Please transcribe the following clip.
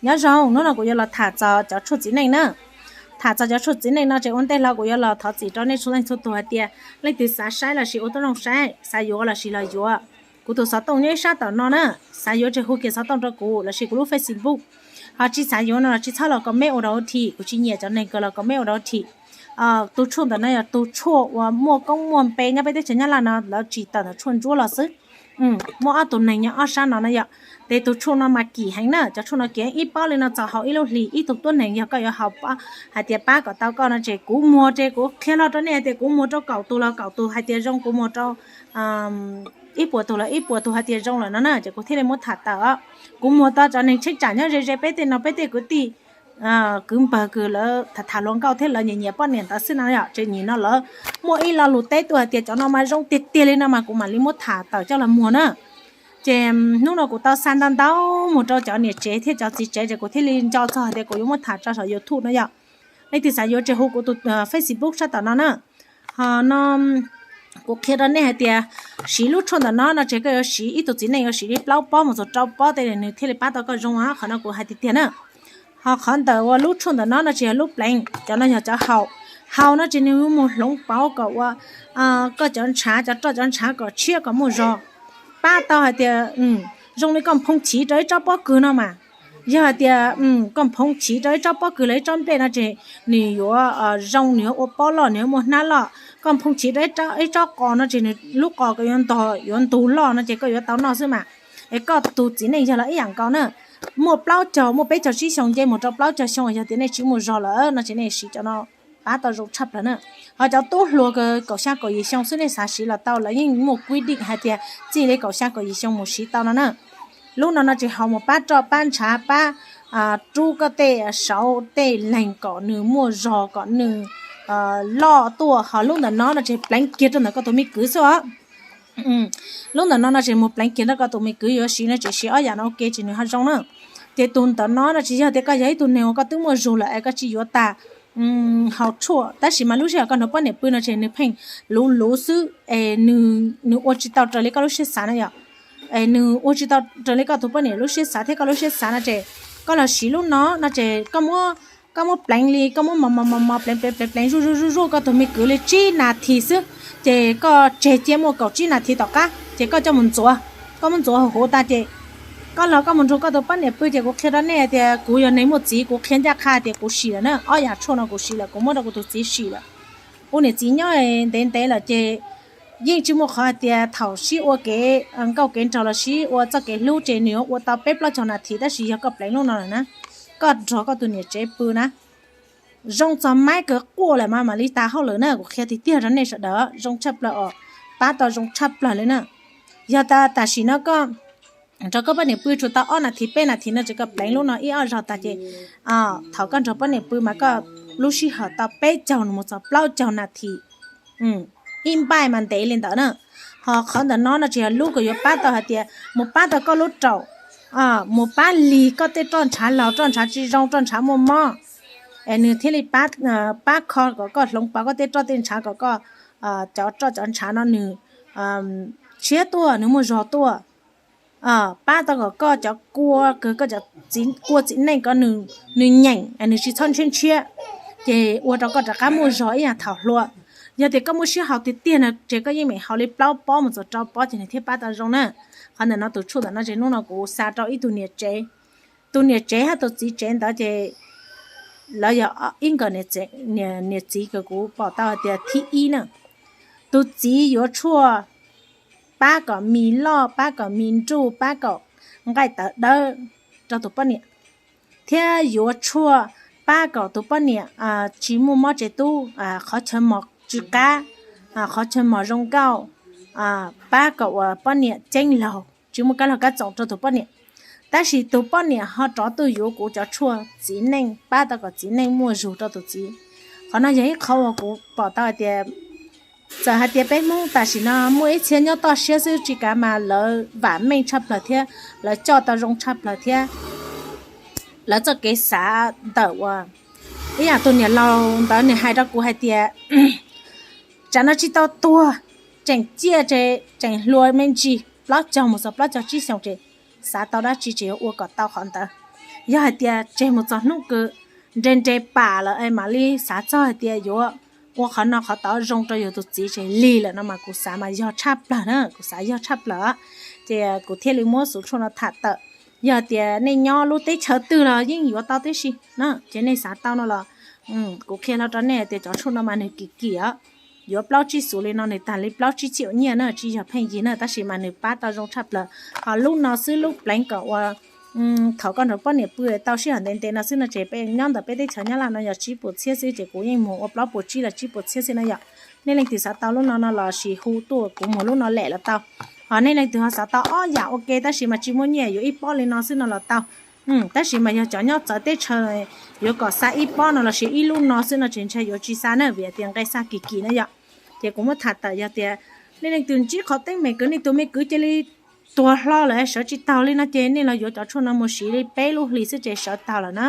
Nyob zoo, hnub no kuv yuav los tham txog cov tshuaj txiv neej na. Tham txog cov tshuaj txiv neej no ces ua ntej los kuv yuav los thov txim rau nej txhua leej txhua tus hais tias leej twg xav saib los sis ua tub zoo saib, xav yuav los sis los yuav. Kuv tus xov tooj nyob ib sab tom no na, xav yuav ces hu kiag xov tooj rau kuv los sis kuv lub Facebook. Ho tsis xav yuav no los tsis txhob los comment ua dog ua thim, kuv tsis nyiam cov neeg kws los comment ua dog ua thim. Tus tshuaj ntawm no yog tus tshuaj uas muaj koob muaj npe nyob peb teb chaws Nyab Laj no, lawv tsis tawm ntawm tshuaj ntsuab los xwb. Muaj ob tug neeg nyob ob sab no na yom. Ces tus tshuaj no mas kim heev na, cov tshuaj no kim heev, ib pob li no txog haus ib lub hlis. Ib tug tuab neeg yog koj yuav haus hais tias pab kom tau koj no ces kuv muag ces kuv qhia los rau nej hais tias kuv muag rau kaum tus los kaum tus hais tias zoo, kuv muag rau ib puas tus los ib puas tus hais tias zoo lawm no na, ces kuv thiaj li muab tham tawm os. Kuv muag tau cov neeg cheeb tsam nyob ze ze peb tej no, peb tej kwv tij kwv npawg kws lawv tham tham hluas nkauj thiab lawv nyiam nyiam poj niam ntawd xwb no yom. Ces nim no lawv muaj ib lo lus teb tuaj hais tias cov no mas zoo tiag tiag li no mas kuv mam li muab tham tawm coj los muag na. Ces hnub no kuv tau xa ntau ntau mus rau cov niam tsev thiab cov txiv tsev ces kuv thiaj li nco txog hais tias kuv yuav muab tham tso saum YouTube no yom. Leej twg xav yuav ces hu kuv tus Facebook sab tom no na. Ho no kuv qhia rau nej hais tias siv lub tshuaj ntawm no no ces koj yuav siv ib tug txiv neej yuav siv li plaub pob mus txog rau pob tej nws thiaj li pab tau koj zoo os, qhov no kuv hais tiag tiag na. Ho qhov ntawm ua lub tshuaj ntawm no no ces yog lub pleev, cov no yog cov haus. Haus no ces nws yuav mus hloov pauv kom ua koj cov ntshav, cov roj cov ntshav kom tshiab kom muaj zog. Pab tau hais tias zoo li koj nphoo chiv rau ib tsob pob kws no mas, yog hais tias koj nphoo chiv rau ib tsob pob kws los ib tsob nplej no ces nws yuav zoo, nws yuav ua pob loj, nws yuav muaj hnab loj. Koj nphoo chiv rau ib tsob qos no ces nws lub qos ko yuav ntog, yuav ntug loj no ces koj yuav tau noj xwb mas. Es koj tus txiv neej yog los ib yam nkaus na. Muaj plaub caug, muaj peb caug tsib xyoo nce mus rau plaub caug xyoo, yog tias nej tsis muaj zog lawm no ces nej siv cov no pab tau zoo tshaj plaws na. Ho cov tub hluas kaum xya kaum yim xyoo xwb nej xav siv los tau, lawv yeej muaj kuib dim hais tias txij li kaum xya kaum yim xyoo mus siv tau no na. Lub no no ces haus mus pab roj pab ntshav, pab rub koj tej saud tej leeg kom nws muaj zog, kom nws loj tuaj. Ho lub ntawm no no ces pleev kiag rau ntawm koj tus me kwv xwb os. Lub ntawm no no ces mus pleev kiag rau koj tus me kwv, yuav siv no ces siv ob yam no ua ke ces nws ho zoo na. Ces tus ntawm no no ces yog tias koj yog ib tug neeg uas koj twb muaj zog lawm es koj tsis yuav tas haus tshuaj, tab sis mas lub sij hawm koj nrog poj niam pw no ces nws pheej luv luv xwb es nws ua tsis tau raws li koj lub siab xav na yom. Es nws ua tsis tau raws li koj tus poj niam lub siab xav thiab koj lub siab xav no ces koj los siv lub no no ces koj muab pleev li, koj muab mos mos mos mos pleev pleev pleev pleev zuj zuj zuj zuj koj tus me kwv li tsib nas this xwb. Ces koj tseg cia muaj kaum tsib nas this tom qab ces koj coj mus ntxuav. Koj muab ntxuav huv huv tas ces koj los koj mus nrog koj tus poj niam pw. Ces kuv qhia rau nej tias kuv yog neeg muaj txiv, kuv qhia ncaj qha tias kuv sim lawm na, ob yam tshuaj no kuv sim lawm, kuv muab rau kuv tus txiv sim lawm. Kuv niam txiv nyob ntev ntev lawm ces yeej tsis muaj qhov hais tias thaum sib ua kev nkauj kev nraug los sib ua txoj kev hlub ces nws yuav ua tau peb plaub caug nas this, tab sis yog koj pleev lub no lawm na, koj nrog koj tus niam tsev pw na, zoo txog maib kawg quaj lawm mas mam li tas hauj lwm na. Kuv qhia tiag tiag rau nej sawv daws, zoo tshaj plaws os, pab tau zoo tshaj plaws li na. Yog tas tam sim no koj nrog koj poj niam pw tsuas tau ob nas this peb nas this no ces koj pleev lub no ib ob zaug tas ces thaum koj nrog poj niam pw mas koj lub sij hawm tau peb caug mus txog plaub caug nas this, ib npaij mas ntev li ntawd na. Ho qhov ntawm no no ces yog lub kws yuav pab tau hais tias mus pab tau koj lub raum, mus pab lig koj tej roj ntshav laug, roj ntshav tsis zoo, roj ntshav muaj mob, es nws thiaj li pab kho kom koj hloov pauv koj tej roj tej ntshav kom koj cov roj cov ntshav no nws tshiab tuaj, nws muaj zog tuaj. Pab tau kom koj cov kua, koj cov kua txiv neej ko nws nyeem, nws tsis txhob ntshiab ntshiab, ces ua rau koj rov qab muaj zog ib yam thaum hluas. Yog tias koj muaj sij hawm tiag tiag no ces koj yeej meem haus li plaub pob mus txog rau pob ces nws thiaj pab tau zoo na. Qhov ntawm no tus tshuaj ntawm no ces hnub no kuv xa rau ib tug niam tsev, tus niam tsev hab tus txiv tsev ntawd ces lawv yog ib nkawm niam txiv kws kuv pom tau hais tias thib ib na. Tus txiv yuav tshuaj pab kom mis loj, pab kom mis nruj, pab kom nqaij tawv dawb rau tus poj niam, thiab yuav tshuaj pab kom tus poj niam tsis muaj mob tsev tub, qhov chaw mos tsw qab, qhov chaw mos zoo nkauj, pab kom uas poj niam ceeb laug tsis muaj kab laug kab txoom rau tus poj niam. Tab sis tus poj niam ho rov tuaj yuav kuv cov tshuaj txiv neej pab tau kom txiv neej muaj zug rau tus txiv. Qhov no yog ib qhov uas kuv pom tau hais tias txawm hais tias peb Hmoob tam sim no muaj ib txhia nyob toj siab xwb tsis kav mas lawv vam meej tshaj plaws thiab lawv coj tau zoo tshaj plaws thiab lawv txoj kev xav ntawm uas ib yam tus niam laus ntawd nws hais rau kuv hais tias tsam no tsis tau tuag, tseem ciaj ces tseem hluas me ntsis plaub caug mus txog plaub caug tsib xyoos ces xav tau dab tsi ces yuav ua kom tau qhov ntawd. Yog hais tias tseg mus txog hnub kws nre nre pam lawm es mam li xav txog hais tias yuav ua qhov no qhov tod zoo rau yus tus txiv ces lig lawm no mas kuv xav mas yog tshaj plawg na, kuv xav yog tshaj plawg. Ces kuv thiaj li muab xuv tshuaj no tham tawm. Yog tias nej nyob lub teb chaws twg los yeej yuav tau tib si na, ces nej xav tau no los kuv qhia hlo rau nej tias cov tshuaj no mas nws kim kim os. Yuav plaub tsib xuv li no nws tag li plaub tsib txhiab nyiaj na, tsis yog pheej yig na, tab sis mas nws pab tau zoo tshaj plawg. Ho lub no xwb lub pleev kom ua thaum koj nrog poj niam pw tau sij hawm ntev ntev no xwb no ces peb nyob ntawm peb teb chaws Nyab Laj no yog tsib puas txhiab xwb, ces kuv yeej muag ua plaub puas tsib los tsib puas txhiab xwb na yom. Nej leej twg xav tau lub no no los sis hu tuaj kuv muag lub no lawm los tau. Ho nej leej twg ho xav tau ob yam ua ke tab sis mas tsis muaj nyiaj yuav ib pob li no xwb no los tau. Tab sis mas yog cov nyob txawv teb chaws yuav kom xa ib pob no los sis ib lub no xwb no ces ntshai yuav tsis xa na, vim tias nqe xa kim kim na yom. Ces kuv muab tham tawm yog tias nej leej twg ntsib qhov teeb meem kws nej tus me kwv cia li tuag hlo lawm sawv tsis taug li no ces nej los yuav cov tshuaj no mus siv li peb lub hlis xwb ces sawv taug lawm na.